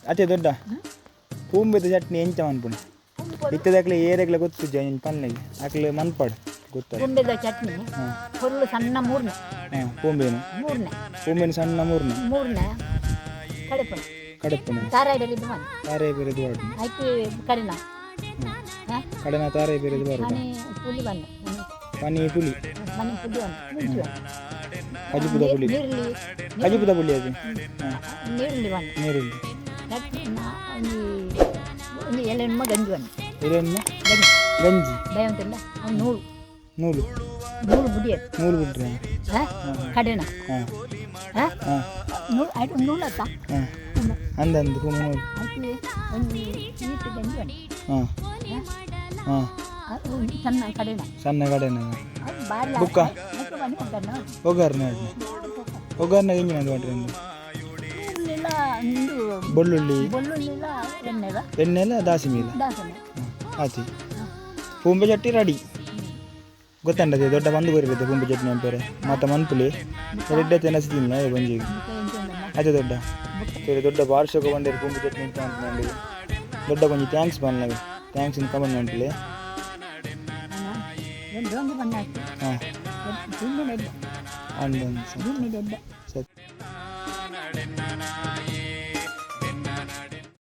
ಅತ್ತೆ ದೊಡ್ಡ ಪೂಂಬೆದ ಚಟ್ನಿ ಎಂಚ ಮನ್ಪುನು? ಇತ್ತದಕ್ಲೆ ಏರೆಗ್ಲ ಗೊತ್ತುಜ್ಜ, ಎಂಚ ಪನ್ಲೆಗೆ ಅಕ್ಲೆ ಮನ್ಪಡ್ ಗೊತ್ತ. ಪುಂಬೆದ ಚಟ್ನಿ ಫುಲ್ ಸಣ್ಣ ಮೂರ್ನೆ. ಹಾಂ, ಪೂಂಬೆನು? ಮೂರ್ನೆ. ಪೂಂಬೆನು ಸಣ್ಣ ಮೂರ್ನೆ. ಮೂರ್ನೆ ಕಡೆಪುನ. ಕಡಪುನ. ತಾರಾಯಿದಲ್ಲಿ ಇದು ಮಾಡಿ. ತಾರೆ ಬೇರೆದು ವಾಡ್ನ. ಐತಿ ಕಡಿನ. ಕಡೆನ ತಾರೆ ಬೇರೆದು ಬರೋದು. ಮನೆ ಪುಲಿ ಬಣ್ಣ. ಪನಿ ಪುಲಿ. ಮನೆ ಪುಲಿ ಬಣ್ಣ ಮುಂಚೆ. ಕಜಿಪುದ ಪುಳಿ. ನೀರುಳ್ಳಿ. ಕಜಿಪುದ ಪುಳಿ ಅದು, ಹಾಂ. ನೀರುಳ್ಳಿ ಬಣ್ಣ. ನೀರುಳ್ಳಿ. ಚಟ್ನಿ ಒಂಜಿ ಒಂಜಿ ಎಲೆಮ್ಮ ಗಂಜಿ ಬಣ್ಣ. ಎಲೆಮ್ಮ? ಗಂಜಿ. ಗಂಜಿ. ಭಯ ಉಂಟಲ್ಲ, ಅವ್ನು ನೂಲು. ನೂಲು. ನೂಲು ಬುಡಿಯದು. ನೂಲು ಬಿಟ್ರೆ. ಹಾಂ, ಕಡೆನ. ಹಾಂ. ಹಾಂ. ಹಾಂ. ನೂಲು ಆಯ್ತು, ನೂಲು ಅತ್ತ. ಹಾಂ, ಅಂದ ಅಂದು ಪೂಂಬೆ ನೂಲು. ಅದಕ್ಕೆ ಒಂಜಿ ಈಟ್ ಗಂಜಿ ಬಣ್ಣ. ಹಾಂ ಹಾಂ. ಅದು ಸಣ್ಣ ಕಡೆನ. ಸಣ್ಣ ಕಡೆನ. ಅದು ಬಾರ್ಲ. ಬುಕ್ಕ? ಅದಕ್ಕೆ ಬನ್ನಿ ಒಗ್ಗರಣೆ. ಒಗ್ಗರಣೆ, ಒಗ್ಗರಣೆ ಎಂಜಿನ ಮಾಡ್ರಿ ಒಂದು? ನೀರುಳ್ಳಿಲ್ಲ ಒಂದು. ಬೆಳ್ಳುಳ್ಳಿ. ಬೆಳ್ಳುಳ್ಳಿಲ್ಲ, ಎಣ್ಣೆದ. ಎಣ್ಣೆಲ್ಲ ದಾಸಿಮಿ ಇಲ್ಲ. ದಾಸನೆ. ಆತಿ, ಪೂಂಬೆ ಚಟ್ನಿ ರೆಡಿ. ಗೊತ್ತಂಡದೆ ದೊಡ್ಡ ಬಂದು ಬರುತ್ತೆ ಪೂಂಬೆ ಚಟ್ನಿ ಅಂತಾರೆ. ಮತ್ತೆ ಮನ್ಪುಲಿ ರೆಡ್ಡೆ ತಿನಸಿ ತಿನ್ನ ಬಂಜಿಗೆ. ಬುಕ್ಕ ಎಂಚ ಉಂಡಲ್ಲ. ಅದೇ ದೊಡ್ಡ ಸರಿ, ದೊಡ್ಡ ಬಾರ್ಷಕ ಬಂದಿರು ಪೂಂಬೆ ಚಟ್ನಿ ಅಂತ ಅಂತಂದು. ದೊಡ್ಡ ಕೊಂಚ thanks ಪನ್ಲಗೆ, thanks ಇನ್ ಕಮೆಂಟ್ ಮನ್ಪುಲೆ. ಒಂದು ಡೋಂಗಿ ಬಣ್ಣ ಹಾಕಿ. ಹಾಂ. ತಿಂದಿನ ಎಡ್ಡೆ. ಅಂದ. ಭೂಮಿದ ಎಡ್ಡೆ. ಸರಿ. ನಡೆನ್ನ.